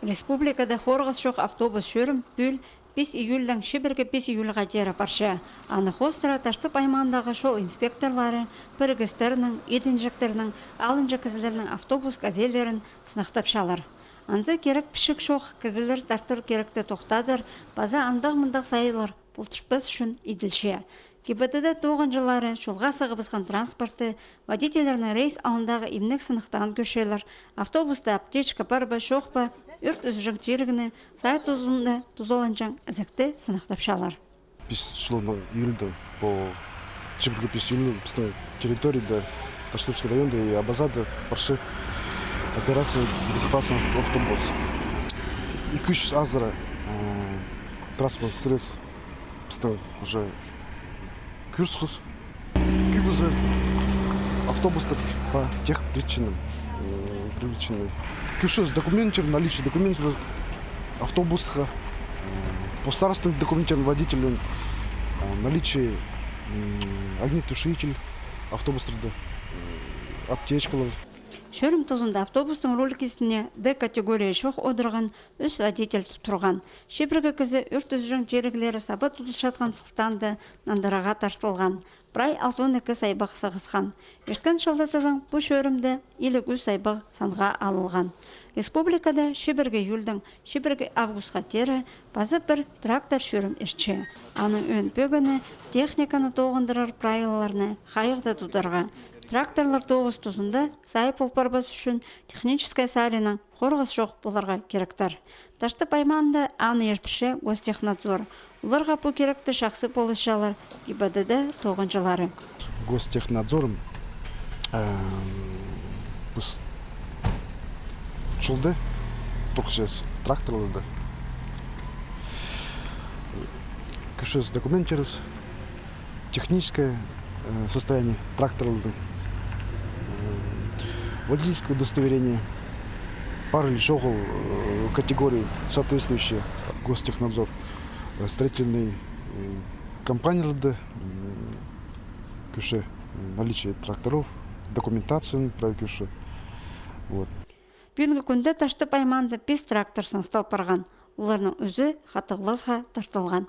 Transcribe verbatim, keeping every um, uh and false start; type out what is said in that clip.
Республикада хорғас чох автобус чӧрім пӱӱл пис июльдаң чибіргі пис июльға теере парча. Аны хоостыра Таштып аймаандағы чол инспекторлары пірігістернің, идінҷектернің, алынҷа кізілернің автобус, газельлерін сынахтапчалар. Анзы кирек пічік чох кізілер тартыр киректі тохтадыр, паза андағ-мындағ сайыллар полтыртпас ӱчӱн иділче. ГИБДД тоғынҷылары чолға сығыбысхан транспортты, водительлернің рейс алнындағы имнег сынахтаан кӧрчелер, автобуста аптечка пар ба, чох па, ӧрт ӱзӱҷең тирігні, сай тузында тузаланҷаң ізекті сынахтапчалар. Пис чылның июльда по чибіргі пис июль пістің территорияда Таштыпский районда и Абазада парча операция «Безопасный автобус». Ікі чӱс азыра, э, транспорт средств пістің уже кӧріс хыс. Кӧбізі автобустар по тех причинам, э, привлечены. Кӧрчебіс документтер, наличие документов автобусха, э, по старостным документам водителям, э, наличие, м, огнетушитель автобустарда, э, аптечкалар. Чӧрім тузында автобустың руль кистіне Д категория чох одырған ӱс водитель турған. Чибіргі кізі ӧрт ӱзӱҷең тиріглері саба тудылчатхан сылтаанда нандырарға тартылған. Прай алтон ікі сайбағ сығысхан. Ирткен чылда тізең пу чӧрімде илиг ӱс сайбағ санға алылған. Республикада чибіргі июльдаң чибіргі августха теере паза пір трактор чӧрім иртче. Аның ӧӧн пӧгені техниканы тоғындырар прайылаларны хайығда тударға. Тракторлар тоғыс тузында сай пол парбас ӱчӱн техническай саринаң хорғас чох поларға киректер. Таштып аймаанда аны иртірче Гостехнадзор. Оларға пу киректі чахсы полысчалар ГИБДД тоғынҷылары. Гостехнадзорым, э, піс чолда турчабыс тракторларны. Кӧрчебіс документтерін, техническое, э, состояние тракторларның, э, водительское удостоверение, пар ли чоғыл, э, категории соответствующие. Гостехнадзор, э, строительный, э, компанияларны, м, кӧрче, э, наличие тракторов, документацияны прай кӧрче. Вот. Пӱӱнгі кӱнде Таштып аймаанда пис трактор сынахтал парған. Оларның ӱзі хатығласха тартылған.